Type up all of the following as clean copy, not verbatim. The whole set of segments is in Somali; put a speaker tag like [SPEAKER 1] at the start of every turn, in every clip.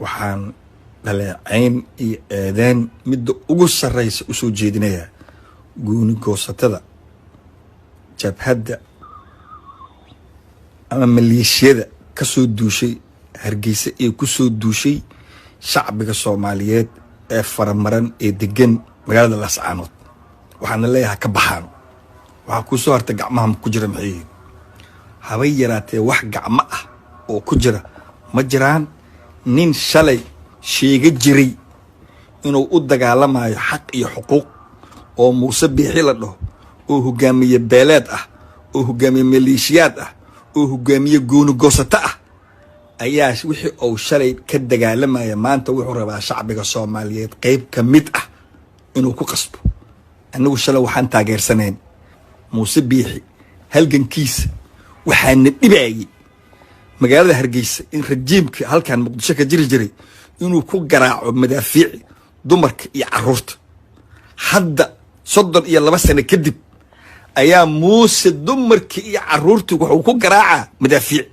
[SPEAKER 1] Waxaan dhaleecayn iyo eedeen midda ugu sarraysa u soo jeedinayaa gooni goosatada, jabhadda ama maleeshiyada ka soo duushay Hargeysa ee ku soo duushay shacbiga Soomaaliyeed ee faramaran ee degan magaalada Laascaanood. Waxaana leeyahay, ka baxaano. Waxaa kuu soo hartay gacmaha ku jira maxay yihiin? Habay yaraatee wax gacmo ah oo ku jira ma jiraan. Nin shalay sheega jiray inuu u dagaalamayo xaq iyo xuquuq oo Muuse Biixi la dhaho, oo hogaamiye beeleed ah, oo hogaamiye maleeshiyaad ah, oo hogaamiye gooni goosato ah, ayaa wixii uu shalay ka dagaalamaya maanta wuxuu rabaa shacbiga Soomaaliyeed qeyb ka mid ah inuu ku qasbo. Anigu shalay waxaan taageersanayn Muuse Biixi halgankiisa. Waxaana dhibayay magaalada Hargeysa in rajiimka halkan Muqdisho ka jiri jiray inuu ku garaaco madaafiici dumarka iyo caruurta. Hadda 32 sano kadib ayaa Muuse dumarkii iyo caruurtii wuxuu ku garaacaa madaafiic.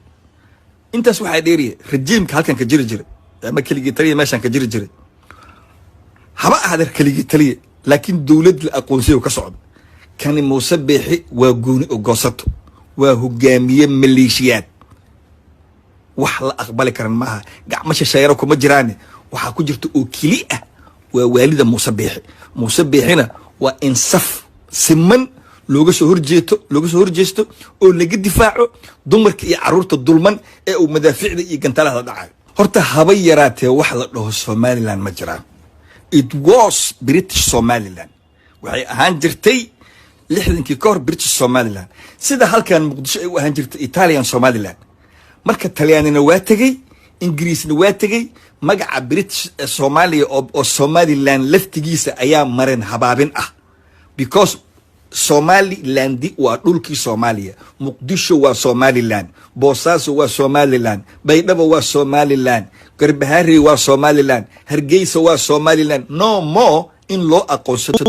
[SPEAKER 1] Intaas waxaa dheeriya, rajiimka halkan ka jiri jiray ama keligii taliya meeshan ka jiri jiray, haba ahaadee keligii taliya, laakiin dowlad la aqoonsiyo ka socda. Kani Muuse Biixi waa gooni ogoosato, waa hogaamiye maleeshiyaad. Wax la aqbali karan maaha. Gacmo shisheeyaro kuma jiraane, waxaa ku jirta oo keli ah waa waalida Muuse Biixi. Muuse Biixina waa in saf siman looga soo horjeeto, looga soo horjeesto oo laga difaaco dumarka iyo caruurta dulman ee uu madaafiicda iyo gantaalaha dhacayo. Horta haba yaraatee wax la dhaho Somaliland ma jiraan. It was British Somaliland. Waxay ahaan jirtay 60-kii ka hor British Somaliland, sida halkan Muqdisho ay u ahaan jirtay Italian Somaliland. Marka Talyaanina waa tegey, Ingiriisna waa tegey. Magaca British Soomaaliya oo Somaliland laftigiisa ayaa marin habaabin ah, because Somalilandi waa dhulkii Soomaaliya. Muqdisho waa Somaliland, Boosaaso waa Somaliland, Baydhabo waa Somaliland, Garbaharey waa Somaliland, Hargeysa waa Somaliland. No more in loo aqoonsato.